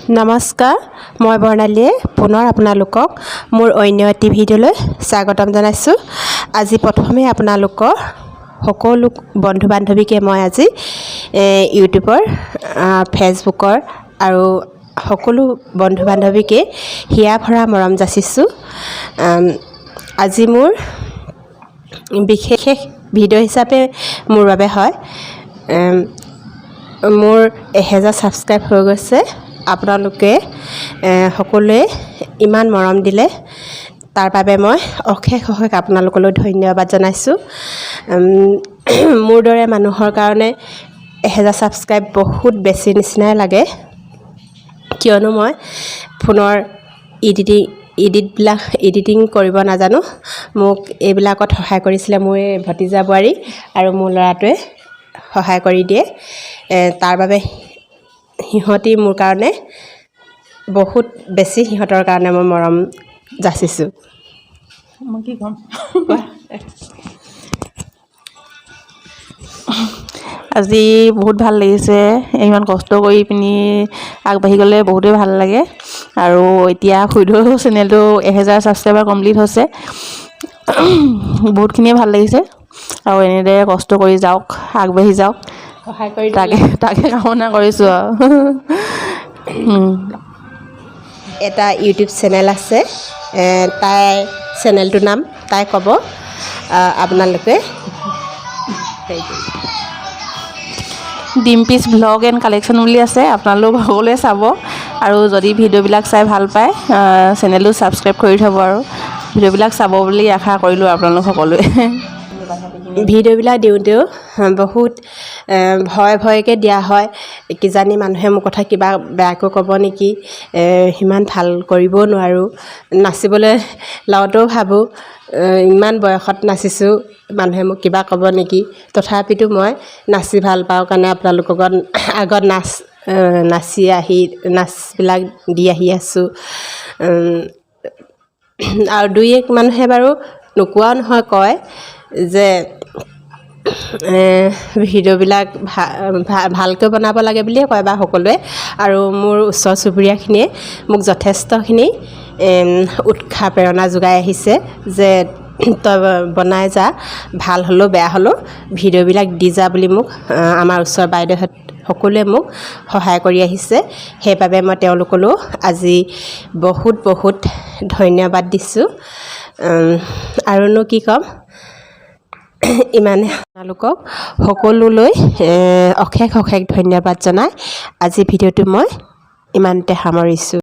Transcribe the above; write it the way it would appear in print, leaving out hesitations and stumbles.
নমস্কাৰ, মই বৰ্ণালীয়ে পুনৰ আপোনালোকক মোৰ অন্য এটি ভিডিঅ'লৈ স্বাগতম জনাইছোঁ। আজি প্ৰথমে আপোনালোকৰ সকলো বন্ধু বান্ধৱীকে মই আজি ইউটিউবৰ, ফেচবুকৰ আৰু সকলো বন্ধু বান্ধৱীকে হিয়া ভৰা মৰম যাচিছোঁ। আজি মোৰ বিশেষ ভিডিঅ' হিচাপে মোৰ বাবে হয়, মোৰ 1000 ছাবস্ক্ৰাইব হৈ গৈছে। আপোনালোকে সকলোৱে ইমান মৰম দিলে, তাৰ বাবে মই অশেষ অশেষ আপোনালোকলৈ ধন্যবাদ জনাইছোঁ। মোৰ দৰে মানুহৰ কাৰণে 1000 ছাবস্ক্ৰাইব বহুত বেছি নিচিনাই লাগে, কিয়নো মই ফোনৰ এডিটিং কৰিব নাজানো। মোক এইবিলাকত সহায় কৰিছিলে মোৰ এই ভতিজা বোৱাৰী আৰু মোৰ ল'ৰাটোৱে সহায় কৰি দিয়ে। তাৰ বাবে সিহঁতি মোৰ কাৰণে বহুত বেছি, সিহঁতৰ কাৰণে মই মৰম যাচিছোঁ। মই কি ক'ম? আজি বহুত ভাল লাগিছে। ইমান কষ্ট কৰি পিনি আগবাঢ়ি গ'লে বহুতেই ভাল লাগে। আৰু এতিয়া খুইদেউ চেনেলটো 1000 ছাবস্ক্ৰাইবাৰ কমপ্লিট হৈছে, বহুতখিনিয়ে ভাল লাগিছে। আৰু এনেদৰে কষ্ট কৰি যাওক, আগবাঢ়ি যাওক। সহায় কৰি তাকে তাকে কামনা কৰিছোঁ। আৰু এটা ইউটিউব চেনেল আছে, তাই চেনেলটোৰ নাম তাই ক'ব, আপোনালোকে হেৰি কৰিব। ডিম্পিজ ভ্লগ এণ্ড কালেকশ্যন বুলি আছে, আপোনালোক সকলোৱে চাব। আৰু যদি ভিডিঅ'বিলাক চাই ভাল পায়, চেনেলটো ছাবস্ক্ৰাইব কৰি থ'ব আৰু ভিডিঅ'বিলাক চাব বুলি আশা কৰিলোঁ আপোনালোক সকলোৱে। ভিডিঅ'বিলাক দিওঁতেও বহুত ভয় ভয়কৈ দিয়া হয়, কিজানি মানুহে মোৰ কথা কিবা বেয়াকৈ ক'ব নেকি, সিমান ভাল কৰিবও নোৱাৰোঁ। নাচিবলৈ লওঁতেও ভাবোঁ, ইমান বয়সত নাচিছোঁ, মানুহে মোক কিবা ক'ব নেকি। তথাপিতো মই নাচি ভাল পাওঁ কাৰণে আপোনালোকৰ আগত নাচি আহি নাচবিলাক দি আহি আছোঁ। আৰু দুই এক মানুহে বাৰু নোকোৱাও নহয়, কয় যে ভিডিঅ'বিলাক ভালকৈ বনাব লাগে বুলিয়ে কয় বা সকলোৱে। আৰু মোৰ ওচৰ চুবুৰীয়াখিনিয়ে মোক যথেষ্টখিনি উৎসাহ প্ৰেৰণা যোগাই আহিছে যে তই বনাই যা, ভাল হ'লেও বেয়া হ'লেও ভিডিঅ'বিলাক দি যা বুলি মোক আমাৰ ওচৰৰ বাইদেউহঁত সকলোৱে মোক সহায় কৰি আহিছে। সেইবাবে মই তেওঁলোকলৈও আজি বহুত বহুত ধন্যবাদ দিছোঁ। আৰুনো কি ক'ম, ইমানে। আপোনালোকক সকলোলৈ অশেষ অশেষ ধন্যবাদ জনাই আজি ভিডিঅ'টো মই ইমানতে সামৰিছোঁ।